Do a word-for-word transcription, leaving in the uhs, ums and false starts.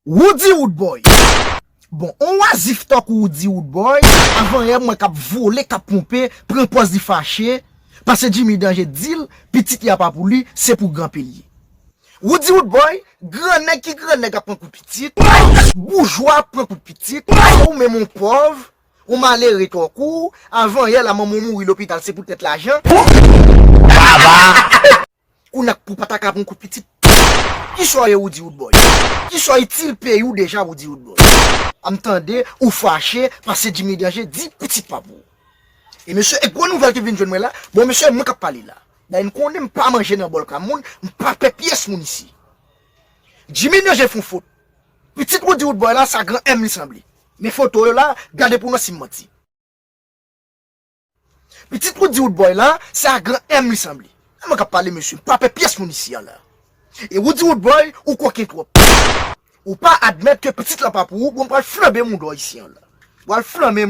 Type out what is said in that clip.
Roody Roodboy. Bon, on wazif tankou Roody Roodboy, avan yè m wè k ap vole, k ap ponpe, pran pòz li fache, pase Jimmy Danje di l, pitit li a pa pou li, se pou granpe l ye. Roody Roodboy, gran nèg ki gran nèg ap pran kout pitit, boujwa ap pran kout pitit, ou menm on pòv, on malere tankou w, avan yè la manman w mouri lopital, se poutèt lajan. Kounye a pou pa ta ka pran kout pitit. Kisa w ye Roody Roodboy? Kisa w itil peyi w deja Roody Roodboy? A m tande ou fache pase Jimmy Danje di pitit pa pou ou. E mesye, e gwo nouvèl ki vin jwenn mwen la. Bon mesye, mwen k ap pale la. Dayè n konnen m pa manje nan bòl ka moun, m pa pè pyès moun isi. Jimmy Danje fè on fot. Pitit Roody Roodboy la, sa gran M li sanble. Men foto yo la, gade pou nou si m manti. Pitit Roody Roodboy la, se a gran M li sanble. E mwen k ap pale mesye, m pa pè pyès moun isi an la. E Roody Roodboy, ou koken twòp. Ou pa admèt ke pitit la pa pou ou, bon, m pral flanbe mouda w isi an la. M pral flanbe